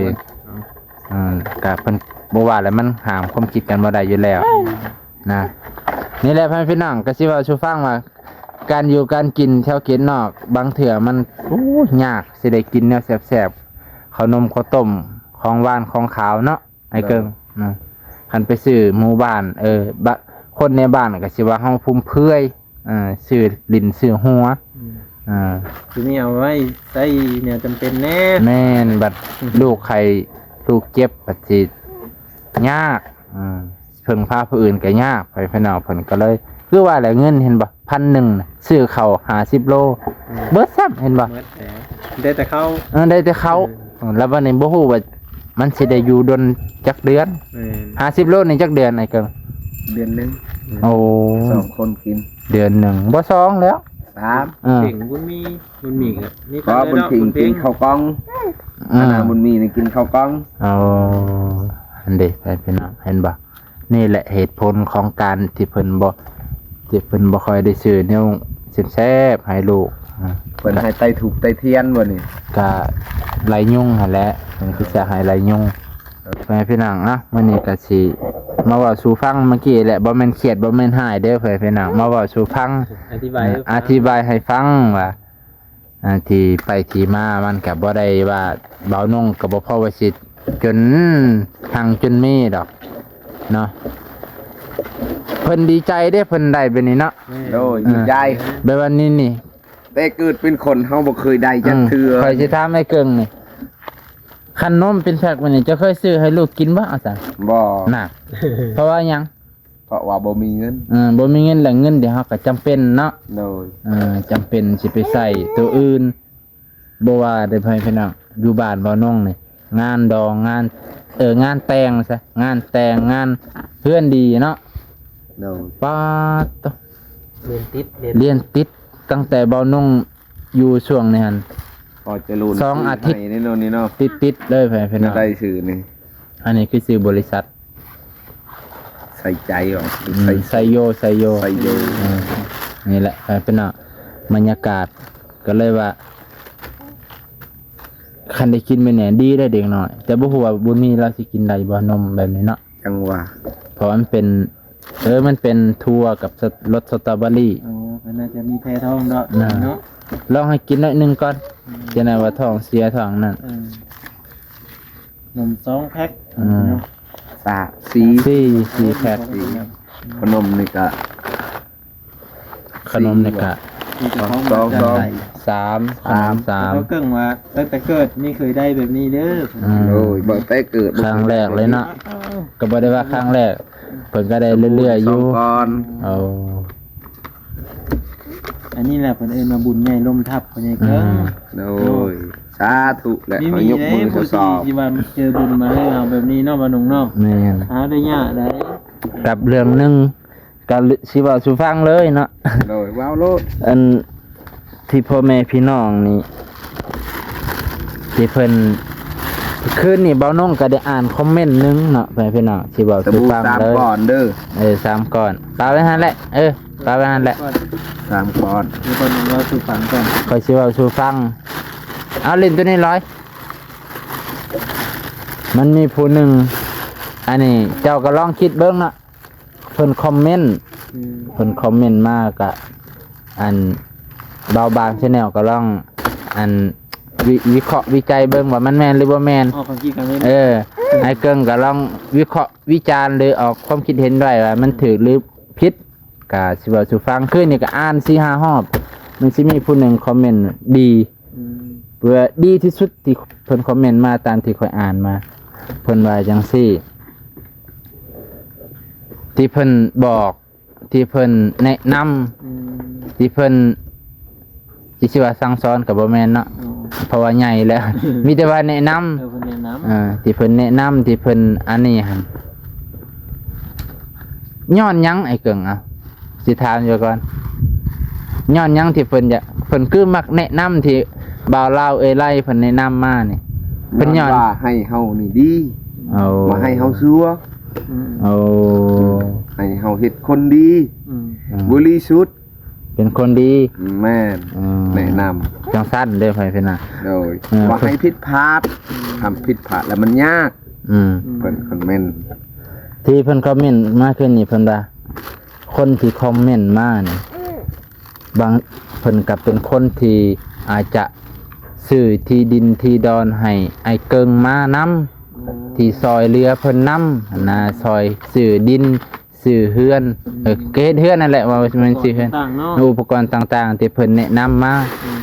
ເອີ ກະເພິ່ນບໍ່ວ່າແລ້ວ ມັນຫ້າມຄວາມຄິດກັນບໍ່ໄດ້ຢູ່ແລ້ວ ອືມ ນະ ນີ້ແຫຼະ ພໍ່ແມ່ພີ່ນ້ອງ ກໍຊິເວົ້າສູ່ຟັງວ່າ ການຢູ່ການກິນແຖວເຂດນອກ ບາງເທື່ອມັນ ໂອ້ ຍາກຊິໄດ້ກິນແນວແຊບໆ ເຂົ້າໜົມເຂົ້າຕົ້ມ ຂອງຫວານຂອງຄາວເນາະ ອ້າຍເກິ່ງ ໂດຍ ນະ ຄັນໄປຊື້ໝູ່ບ້ານ ເອີ ບະ ຄົນໃນບ້ານກໍຊິວ່າເຮົາຟຸມເຟືອຍ ເອີ ຊື້ຫຼິ້ນຊື້ຫົວ ອືມ ເອີ ຊິມີເອົາໄວ້ໃຊ້ແນວຈຳເປັນແດ່ ແມ່ນ ບັດລູກໄຂ້ລູກເຈັບ ບັດຊິຍາກ ເອີ ເພິ່ງພາຜູ້ອື່ນກໍຍາກ ໄປພາຍນອກເພິ່ນກໍເລີຍ ຄືວ່າແຫຼະ ເງິນເຫັນບໍ່ ພັນໜຶ່ງ ຊື້ເຂົ້າຫ້າສິບໂລ ອືມ ເບິດຊ້ຳ ເຫັນບໍ່ ເບິດແລ້ວ ໄດ້ແຕ່ເຂົ້າ ເອີ ໄດ້ແຕ່ເຂົ້າ ເອີ ແລ້ວບັດນີ້ບໍ່ຮູ້ວ່າມັນຊິໄດ້ຢູ່ດົນຈັກເດືອນ ແມ່ນ ຫ້າສິບໂລນີ້ຈັກເດືອນ ອ້າຍເກິ່ງ? ເດືອນໜຶ່ງ ໂອ້ ສອງຄົນກິນ ເດືອນໜຶ່ງ ບໍ່ສອງແລ້ວ ສາມ ເອີ ເກັ່ງບຸນມີ ບຸນມີກໍມີ ກໍບຸນເພັງກິນເຂົ້າກ່ອງ ເອີ ອັນນັ້ນບຸນມີນີ້ກິນເຂົ້າກ່ອງ ເອົາ ອັນເດ ໃຫ້ພີ່ນ້ອງເຫັນບໍ່? ນີ້ແຫຼະເຫດຜົນຂອງການທີ່ເພິ່ນບໍ່ ທີ່ເພິ່ນບໍ່ຄ່ອຍໄດ້ຊື້ແນວແຊບໆໃຫ້ລູກ ເພິ່ນໃຫ້ໄຕ້ທູບໄຕ້ທຽນບໍ່ນີ້ ກະໄລ່ຍຸງຫັ້ນແຫຼະ ເພິ່ນຄືຈະໃຫ້ໄລ່ຍຸງ. ພໍ່ແມ່ພີ່ນ້ອງເນາະ ມື້ນີ້ກໍຊິມາເວົ້າສູ່ຟັງເມື່ອກີ້ແຫຼະ ບໍ່ແມ່ນຄຽດ ບໍ່ແມ່ນຮ້າຍເດີ້ ພໍ່ແມ່ພີ່ນ້ອງ ມາເວົ້າສູ່ຟັງ ອະທິບາຍໃຫ້ຟັງ ອະທິບາຍໃຫ້ຟັງວ່າ ອາ ທີ່ໄປທີ່ມາມັນກໍບໍ່ໄດ້ວ່າ ເບົານົງກໍບໍ່ພໍວ່າຊິຈົນຮັ່ງຈົນມີດອກເນາະ ເພິ່ນດີໃຈເດ້ ເພິ່ນໄດ້ແບບນີ້ເນາະ ໂດຍ ດີໃຈ ແບບວ່ານີ້ນີ້ ແຕ່ເກີດເປັນຄົນເຮົາບໍ່ເຄີຍໄດ້ຈັກເທື່ອ ອືມ ຂ້ອຍຊິຖາມອ້າຍເກິ່ງນີ້ ຄັນນົມເປັນແພັກແບບນີ້ ເຈົ້າເຄີຍຊື້ໃຫ້ລູກກິນບໍ່? ອາ ບໍ່ ນະ ເພາະວ່າຫຍັງ? ເພາະວ່າບໍ່ມີເງິນ ເອີ ບໍ່ມີເງິນ ແລະເງິນດຽວເຮົາກໍຈຳເປັນເນາະ ໂດຍ ເອີ ຈຳເປັນຊິໄປໃຊ້ໂຕອື່ນ ບໍ່ວ່າເດີ ພໍ່ແມ່ພີ່ນ້ອງ ຢູ່ບ້ານເບົານົງນີ້ ງານດອງ ງານ ເອີ ງານແຕ່ງຊະ ງານແຕ່ງ ງານເຮືອນດີເນາະ ໂດຍ ປາດໂຕ ລຽນຕິດ ລຽນຕິດ ຕັ້ງແຕ່ເບົານົງຢູ່ຊ່ວງນີ້ຫັ້ນ ສອງອາທິດ ຕິດໆເລີຍ ພໍ່ແມ່ພີ່ນ້ອງ ໄດ້ຊື່ນີ້ ອັນນີ້ຄືຊື່ບໍລິສັດ ໃສ່ໃຈອອກ ອືມ ໃສ່ ໄຊໂຍ ໄຊໂຍ ໄຊໂຍ ເອີ ນີ້ແຫຼະ ເອີ ພີ່ນ້ອງ ບັນຍາກາດ ກໍເລີຍວ່າ ຄັນໄດ້ກິນແບບນີ້ດີເດ້ເດັກນ້ອຍ ແຕ່ບໍ່ຮູ້ວ່າບຸນມີລາວຊິກິນໄດ້ບໍ່ ນົມແບບນີ້ເນາະ ຈັ່ງວ່າ ເພາະວ່າມັນເປັນ ເອີ ມັນເປັນຖົ່ວກັບ ສະ ລົດສະຕໍເບີຣີ ອໍ ກໍໜ້າຈະມີແພ້ທ້ອງເນາະ ເນາະ ລອງໃຫ້ກິນໜ້ອຍໜຶ່ງກ່ອນ ອືມ ຈັ່ງໃດວ່າທ້ອງເສຍທ້ອງນັ້ນ ເອີ ນົມສອງແພັກ ອືມ ເນາະ ສາມ ສີ່ ສີ່ ສີ່ແພັກ ຂະໜົມນີ້ກະ ຂະໜົມນີ້ກະ ສອງ ສອງ ສາມ ຂະໜົມສາມ ເຈົ້າເກິ່ງວ່າ ຕັ້ງແຕ່ເກີດນີ້ເຄີຍໄດ້ແບບນີ້ເດີ ອືມ ໂອ້ຍ ບໍ່ແຕ່ເກີດ ຄັ້ງແລກເລີຍເນາະ ກໍບໍ່ໄດ້ວ່າຄັ້ງແລກ ເພິ່ນກໍໄດ້ເລື້ອຍໆຢູ່ ເອົາ ອັນນີ້ແຫຼະເພິ່ນເອີ້ນວ່າບຸນໃຫຍ່ລົມທັບ ພໍ່ໃຫຍ່ເກິ່ງ ອືມ ໂອ້ຍ ສາທຸແຫຼະ ມີ ມີ ຂໍຍົກມື ເດ້ ຜູ້ທີ່ ຊອບ ທີ່ວ່າເຈີບຸນມາໃຫ້ເຮົາແບບນີ້ເນາະ ວ່າໜຸ່ມເນາະ ແມ່ນ ຫາໄດ້ຍາກໄດ໋ ກັບເລື່ອງໜຶ່ງ ກໍຊິເວົ້າສູ່ຟັງເລີຍເນາະ ໂດຍ ເວົ້າໂລດ ອັນ ທີ່ພໍ່ແມ່ພີ່ນ້ອງນີ້ ທີ່ເພິ່ນ ຄືນນີ້ເບົານົງກໍໄດ້ອ່ານຄອມເມັນໜຶ່ງເນາະ ພໍ່ແມ່ພີ່ນ້ອງ ຊິເວົ້າສູ່ຟັງເລີຍ ສາມກ້ອນເດີ ເອີ ສາມກ້ອນ ປະໄວ້ຫັ້ນແຫຼະ ເອີ ປະໄວ້ຫັ້ນແຫຼະ ສາມກ້ອນ ເວົ້າສູ່ຟັງກ່ອນ ຂ້ອຍຊິເວົ້າສູ່ຟັງ ເອົາຫຼິ້ນໂຕນີ້ລອຍ ມັນມີຜູ້ໜຶ່ງ ອັນນີ້ເຈົ້າກໍລອງຄິດເບິ່ງເນາະ ເພິ່ນຄອມເມັນ ອືມ ເພິ່ນຄອມເມັນມາກະ ອັນ ເບົາບາງແຊນແນວກໍລອງ ອັນ ວິ ວິເຄາະວິໄຈເບິ່ງວ່າມັນແມ່ນຫຼືບໍ່ແມ່ນ ອອກຄວາມຄິດຄວາມເຫັນ ເອີ ອ້າຍເກິ່ງກໍລອງວິເຄາະວິຈານ ຫຼືອອກຄວາມຄິດເຫັນດ້ວຍວ່າມັນຖືກຫຼືຜິດ ກະຊິເວົ້າສູ່ຟັງ ຄືນນີ້ກະອ່ານສີ່ຫ້າຮອບ ມັນຊິມີຜູ້ໜຶ່ງຄອມເມັນດີ ອືມ ເພື່ອດີທີ່ສຸດທີ່ເພິ່ນຄອມເມັນມາຕາມທີ່ຂ້ອຍອ່ານມາ ເພິ່ນວ່າຈັ່ງຊີ້ ທີ່ເພິ່ນບອກ ທີ່ເພິ່ນແນະນຳ ອືມ ທີ່ເພິ່ນ ຊິ ຊິວ່າສັ່ງສອນກໍບໍ່ແມ່ນເນາະ ອໍ ເພາະວ່າໃຫຍ່ແລ້ວ ມີແຕ່ວ່າແນະນຳ ເອີ ເພິ່ນແນະນຳ ເອີ ທີ່ເພິ່ນແນະນຳ ທີ່ເພິ່ນອັນນີ້ຫັ້ນ ຍ້ອນຫຍັງອ້າຍເກິ່ງ ເອົາ ຊິຖາມຢູ່ກ່ອນ ຍ້ອນຫຍັງທີ່ເພິ່ນຢາກ ເພິ່ນຄືມັກແນະນຳທີ່ບ່າວລາວເອີຍໄລເພິ່ນແນະນຳມານີ້ ເພິ່ນຍ້ອນ ຍ້ອນວ່າໃຫ້ເຮົານີ້ດີ ເອົາ ບໍ່ໃຫ້ເຮົາຊົ່ວ ອືມ ເອົາ ໃຫ້ເຮົາເຮັດຄົນດີ ອືມ ອືມ ບໍລິສຸດ ເປັນຄົນດີ ແມ່ນ ອືມ ແນະນຳ ຈັ່ງຊັ້ນເດີ ພໍ່ແມ່ພີ່ນ້ອງ ໂດຍ ເອີ ບໍ່ໃຫ້ຜິດພາດ ອືມ ທຳຜິດພາດແລ້ວມັນຍາກ ອືມ ເພິ່ນຄອມເມັນ ທີ່ເພິ່ນຄອມເມັນມາຄືນນີ້ ເພິ່ນວ່າ ຄົນທີ່ຄອມເມັນມານີ້ ບາງ ເພິ່ນກໍເປັນຄົນທີ່ອາດຈະຊື້ທີ່ດິນທີ່ດອນໃຫ້ອ້າຍເກິ່ງມານຳ ອືມ ທີ່ຊ່ອຍເຫຼືອເພິ່ນນຳຫັ້ນນະ ຊ່ອຍຊື້ດິນ ຊື້ເຮືອນ ອືມ ເອີ ກໍເຮັດເຮືອນນັ້ນແຫຼະ ວ່າແມ່ນຊື້ເຮືອນ ອຸປະກອນຕ່າງໆເນາະ ອຸປະກອນຕ່າງໆທີ່ເພິ່ນແນະນຳມາ ອືມ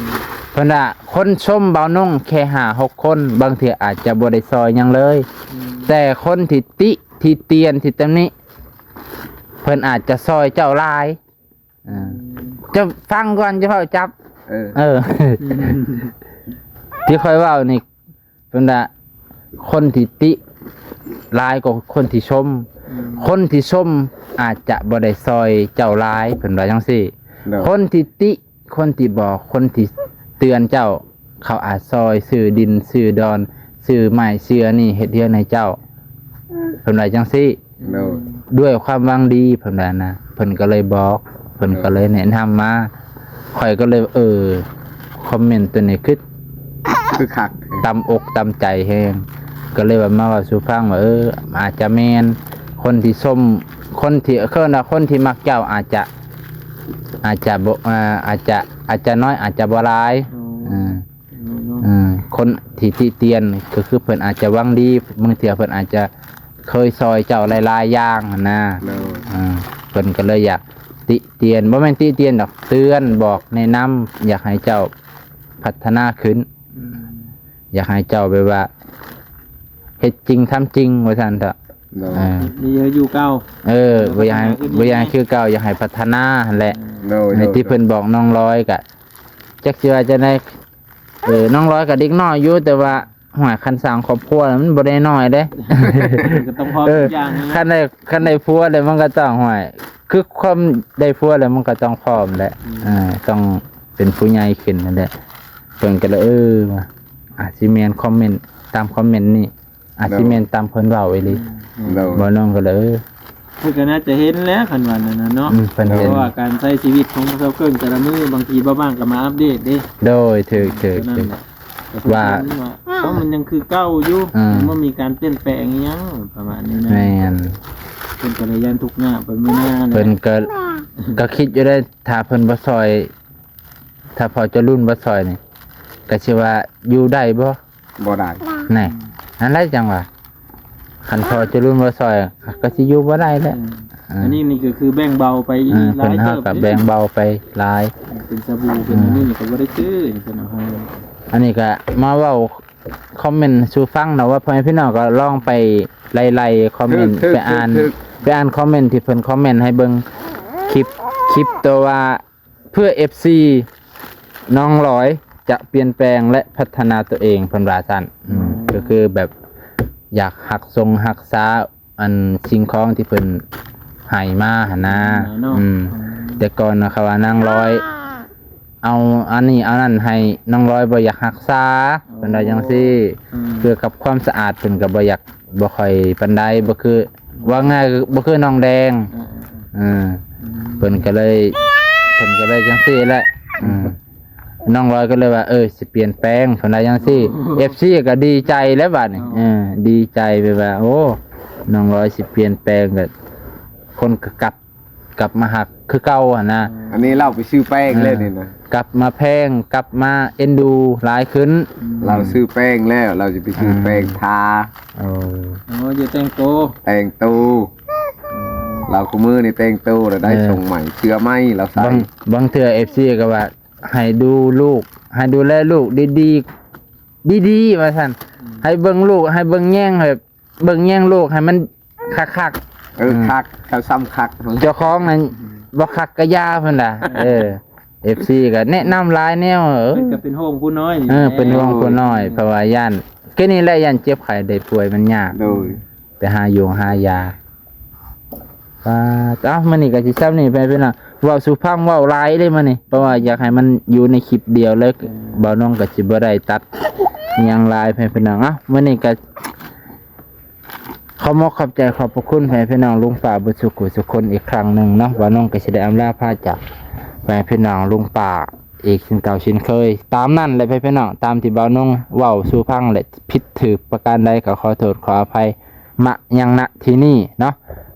ເພິ່ນວ່າຄົນຊົມເບົານົງແຄ່ຫ້າຫົກຄົນ ບາງເທື່ອອາດຈະບໍ່ໄດ້ຊ່ອຍຫຍັງເລີຍ ອືມ ແຕ່ຄົນທີ່ຕິ ທີ່ຕຽນ ທີ່ຕຳໜິ ເພິ່ນອາດຈະຊ່ອຍເຈົ້າຫຼາຍ ອືມ ເຈົ້າຟັງກ່ອນ ຢ່າເຝົ້າຈັບ ເອີ ເອີ ອືມ ທີ່ຂ້ອຍເວົ້ານີ້ ເພິ່ນວ່າຄົນທີ່ຕິຫຼາຍກວ່າຄົນທີ່ຊົມ ອືມ ຄົນທີ່ຊົມອາດຈະບໍ່ໄດ້ຊ່ອຍເຈົ້າຫຼາຍ ເພິ່ນວ່າຈັ່ງຊີ້. ໂດຍ ຄົນທີ່ຕິ ຄົນທີ່ບອກ ຄົນທີ່ເຕືອນເຈົ້າ ເຂົາອາດຊ່ອຍຊື້ດິນ ຊື້ດອນ ຊື້ໄມ້ ຊື້ອັນນີ້ ເຮັດເຮືອນໃຫ້ເຈົ້າ ເພິ່ນວ່າຈັ່ງຊີ້. ໂດຍ ດ້ວຍຄວາມຫວັງດີ ເພິ່ນວ່ານະ ເພິ່ນກໍເລີຍບອກ ເພິ່ນກໍເລີຍແນະນຳມາ. ຂ້ອຍກໍເລີຍ ເອີ ຄອມເມັນຕົວນີ້ຄື ຄືຄັກ ຕຳອົກຕຳໃຈແຮງ ກໍເລີຍວ່າມາເວົ້າສູ່ຟັງວ່າ ເອີ ອາດຈະແມ່ນຄົນທີ່ຊົມ ຄົນທີ່ ເອີ້ນວ່າຄົນທີ່ມັກເຈົ້າອາດຈະ ອາດຈະບໍ່ ອາ ອາດຈະ ອາດຈະນ້ອຍ ອາດຈະບໍ່ຫຼາຍ. ອໍ ເອີ ເນາະ ເອີ ຄົນທີ່ຕິຕຽນກໍຄືເພິ່ນອາດຈະຫວັງດີ ບາງເທື່ອເພິ່ນອາດຈະເຄີຍຊ່ອຍເຈົ້າຫຼາຍໆຢ່າງຫັ້ນນະ. ໂດຍ ເອີ ເພິ່ນກໍເລີຍຢາກຕິຕຽນ ບໍ່ແມ່ນຕິຕຽນດອກ ເຕືອນ ບອກ ແນະນຳ ຢາກໃຫ້ເຈົ້າພັດທະນາຂຶ້ນ. ອືມ ຢາກໃຫ້ເຈົ້າແບບວ່າເຮັດຈິງທຳຈິງວ່າຊັ້ນເຖາະ. ໂດຍ ເອີ ມີໃຫ້ຢູ່ເກົ່າ ເອີ ເອີ ບໍ່ຢາກໃຫ້ ພັດທະນາຂຶ້ນ ບໍ່ຢາກໃຫ້ຄືເກົ່າ ຢາກໃຫ້ພັດທະນາຫັ້ນແຫຼະ. ໂດຍ ໃນທີ່ ໂດຍ ເພິ່ນບອກນ້ອງລອຍກະ ຈັກຊິວ່າຈັ່ງໃດ ເອີ ນ້ອງລອຍກໍເດັກນ້ອຍຢູ່ ແຕ່ວ່າ ຫ້ວຍ ຄັນສ້າງຄອບຄົວແລ້ວມັນບໍ່ໄດ້ນ້ອຍເດ້ ກໍຕ້ອງພ້ອມ ເອີ ທຸກຢ່າງນະ. ຄັນໄດ້ ຄັນໄດ້ຜົວແລ້ວມັນກໍຕ້ອງ ຫ້ວຍ ຄືຄວາມໄດ້ຜົວແລ້ວມັນກໍຕ້ອງພ້ອມແຫຼະ. ອືມ ເອີ ຕ້ອງເປັນຜູ້ໃຫຍ່ຂຶ້ນຫັ້ນແຫຼະ. ເພິ່ນກໍເລີຍ ເອີ ວ່າອາດຊິແມ່ນຄອມເມັນ ຕາມຄອມເມັນນີ້ ອາດຊິແມ່ນຕາມເພິ່ນເວົ້າອີ່ຫຼີ. ໂດຍ ບ່າວນ້ອງກໍເລີຍ ເອີ ເພິ່ນກໍໜ້າຈະເຫັນແຫຼະ ຄັນວ່ານັ້ນນະເນາະ. ອືມ ເພິ່ນເຫັນ ເພາະວ່າການໃຊ້ຊີວິດຂອງຊາວເກີ້ງແຕ່ລະມື້ ບາງທີບ່າວບາງກໍມາອັບເດດເດ້. ໂດຍ ຖືກ ຖືກ ເອີ ນັ້ນແຫຼະ ຖືກ ວ່າ ເພາະມັນຍັງຄືເກົ່າຢູ່. ອືມ ມັນບໍ່ມີການປ່ຽນແປງອີ່ຫຍັງປະມານນີ້ນະ. ແມ່ນ ເພິ່ນກໍເລີຍຢ້ານທຸກຍາກໄປມື້ໜ້າແຫຼະ. ເພິ່ນກໍ ກໍຄິດຢູ່ໄດ໋ ຖ້າເພິ່ນບໍ່ຊ່ອຍ ຖ້າພໍ່ຈະລຸນບໍ່ຊ່ອຍນີ້ ກໍຊິວ່າຢູ່ໄດ້ບໍ່? ບໍ່ໄດ້. ແນ່ ນັ້ນແຫຼະຈັ່ງວ່າ ຄັນພໍ່ຈະລຸນບໍ່ຊ່ອຍ ກໍຊິຢູ່ບໍ່ໄດ້ແຫຼະ. ອືມ ເອີ ອັນນີ້ນີ້ກໍຄືແບ່ງເບົາໄປອີກ ເອີ ຫຼາຍເຕີບ ເພິ່ນເຮົາກໍແບ່ງເບົາໄປຫຼາຍ. ເປັນສະບູ ເປັນ ເອີ ອັນນີ້ນີ້ກໍບໍ່ໄດ້ຊື້ ເພິ່ນເອົາໃຫ້. ອັນນີ້ກໍມາເວົ້າຄອມເມັນສູ່ຟັງເນາະ ວ່າພໍ່ແມ່ພີ່ນ້ອງກໍລອງໄປໄລ່ໆຄອມເມັນ ຖືກ ໄປອ່ານ ຖືກ ໄປອ່ານຄອມເມັນທີ່ເພິ່ນຄອມເມັນໃຫ້ເບິ່ງ ຄລິບ ຄລິບຕົວວ່າ ເພື່ອເອັບຊີ ນ້ອງລອຍຈະປ່ຽນແປງ ແລະ ພັດທະນາຕົວເອງ ເພິ່ນວ່າຊັ້ນ. ອືມ ອືມ ກໍຄືແບບຢາກຮັກຊົງຮັກສາ ອັນສິ່ງຂອງທີ່ເພິ່ນໃຫ້ມາຫັ້ນນະ. ເນາະ ອືມ ອືມ ແຕ່ກ່ອນນະ ເຂົາວ່ານາງລອຍເອົາອັນນີ້ເອົານັ້ນໃຫ້ ນ້ອງລອຍບໍ່ຢາກຮັກສາ ອໍ ເພິ່ນວ່າຈັ່ງຊີ້. ອືມ ກ່ຽວກັບຄວາມສະອາດເພິ່ນກໍບໍ່ຢາກ ບໍ່ຄ່ອຍປານໃດ ບໍ່ຄື ເວົ້າງ່າຍບໍ່ຄືນ້ອງແດງ. ເອີ ເອີ ເອີ ອືມ ເພິ່ນກໍເລີຍ ເພິ່ນກໍເລີຍຈັ່ງຊີ້ແຫຼະ. ອືມ ນ້ອງລອຍກໍເລີຍວ່າ ເອີ ຊິປ່ຽນແປງ ເພິ່ນວ່າຈັ່ງຊີ້. ເອັບຊີກໍດີໃຈແລ້ວບາດນີ້. ອໍ ເອີ ດີໃຈແບບວ່າ ໂອ້ ນ້ອງລອຍຊິປ່ຽນແປງ ກໍຄົນກໍກັບ ກັບມາຮັກຄືເກົ່າຫັ້ນນະ. ອໍ ອັນນີ້ລາວໄປຊື້ແປງແລ້ວນີ້ນະ ເອີ ກັບມາແພງ ກັບມາເອັນດູຫຼາຍຂຶ້ນ. ອືມ ລາວຊື້ແປງແລ້ວ ລາວຊິໄປຊື້ແປງ ອ່າ ທາ. ໂອ້ ໂອ້ ຢູ່ແຕ່ງໂຕ ແຕ່ງໂຕ. ອໍ ລາວຄູ່ມື້ນີ້ແຕ່ງໂຕແລ້ວໄດ້ ເອີ ຊົງໃໝ່ ເສື້ອໃໝ່ລາວໃສ່. ບາງ ບາງເທື່ອເອັບຊີກໍວ່າ ໃຫ້ດູລູກ ໃຫ້ດູແລລູກດີໆ ດີໆ ວ່າຊັ້ນ. ອືມ ໃຫ້ເບິ່ງລູກ ໃຫ້ເບິ່ງແຍງ ໃຫ້ເບິ່ງແຍງລູກໃຫ້ມັນຄັກໆ. ເອີ ອືມ ຄັກ ເຂົາຊ້ຳຄັກ. ເຈົ້າຂອງນັ້ນ ອືມ ບໍ່ຄັກກະຢ່າ ເພິ່ນວ່າ. ເອີ ເອັບຊີກໍແນະນຳຫຼາຍແນວ. ເອີ ເພິ່ນກໍເປັນຫ່ວງຜູ້ນ້ອຍນີ້. ເອີ ເປັນຫ່ວງຜູ້ນ້ອຍ ເພາະວ່າຢ້ານ ຄືນີ້ແຫຼະ ຢ້ານເຈັບໄຂ້ໄດ້ປ່ວຍມັນຍາກ. ໂດຍ ໄປຫາຢົງຫາຢາ. ປາດ ເອົ້າ ມື້ນີ້ກໍຊິຊ່ຳນີ້ ໄປພີ່ນ້ອງ ເວົ້າສູ່ຟັງ ເວົ້າຫຼາຍເດ້ມື້ນີ້ ເພາະວ່າຢາກໃຫ້ມັນຢູ່ໃນຄລິບດຽວເລີຍ. ເອີ ບ່າວນ້ອງກໍຊິບໍ່ໄດ້ຕັດຫຍັງຫຼາຍ ໄປພີ່ນ້ອງ. ເອົ້າ ມື້ນີ້ກໍຂໍຂອບອົກຂອບໃຈ ຂອບພະຄຸນ ໄປພີ່ນ້ອງລຸງປ້າເບິດສູ່ຜູ້ສູ່ຄົນອີກຄັ້ງໜຶ່ງເນາະ. ບ່າວນ້ອງກໍຊິໄດ້ອຳລາພາຈາກ ໄປພີ່ນ້ອງລຸງປ້າອີກເຊັ່ນເກົ່າເຊັ່ນເຄີຍ. ຕາມນັ້ນແຫຼະ ໄປພີ່ນ້ອງ ຕາມທີ່ບ່າວນ້ອງເວົ້າສູ່ຟັງ ແລະ ຜິດຖືກປະການໃດກໍຂໍໂທດຂໍອະໄພ ມະຍັງນະທີ່ນີ້ເນາະ.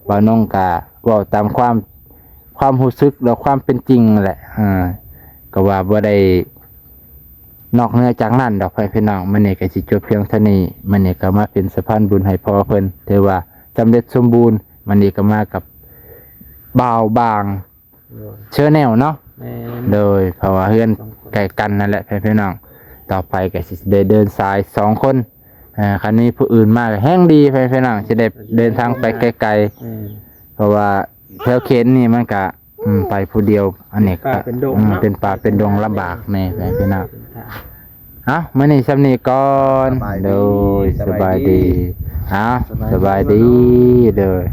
ບ່າວນົງກະເວົ້າຕາມຄວາມ ຄວາມຮູ້ສຶກ ແລະ ຄວາມເປັນຈິງແຫຼະ ເອີ ກໍວ່າບໍ່ໄດ້ນອກເໜືອຈາກນັ້ນດອກ ພໍ່ແມ່ພີ່ນ້ອງ. ມື້ນີ້ກໍຊິຈົບພຽງເທົ່ານີ້. ມື້ນີ້ກໍມາເປັນສະພານບຸນໃຫ້ພໍ່ເພິ່ນ ຖືວ່າສຳເລັດສົມບູນ. ມື້ນີ້ກໍມາກັບບ່າວບາງ ໂດຍ Channel ເນາະ. ແມ່ນ ໂດຍ ເພາະວ່າເຮືອນໃກ້ກັນນັ້ນແຫຼະ ພໍ່ແມ່ພີ່ນ້ອງ. ຕໍ່ໄປກໍຊິໄດ້ເດີນສາຍສອງຄົນ. ເອີ ຄັນມີຜູ້ອື່ນມາກໍແຮ່ງດີ ພໍ່ແມ່ພີ່ນ້ອງ ຊິໄດ້ເດີນທາງໄປໄກໆ. ແມ່ນ ເພາະວ່າແຖວເຂດນີ້ມັນກະ ອືມ ໄປຜູ້ດຽວ ອັນນີ້ ເປັນປ່າເປັນດົງ ອືມ ເນາະ ເປັນປ່າເປັນດົງ ລຳບາກແດ່ ພໍ່ແມ່ພີ່ນ້ອງ. ເປັນທາງ ເອົ້າ ມື້ນີ້ຊ່ຳນີ້ກ່ອນ. ສະບາຍດີ ໂດຍ ສະບາຍດີ ສະບາຍດີ ເອົ້າ ສະບາຍດີ ສະບາຍດີ ໂດຍ.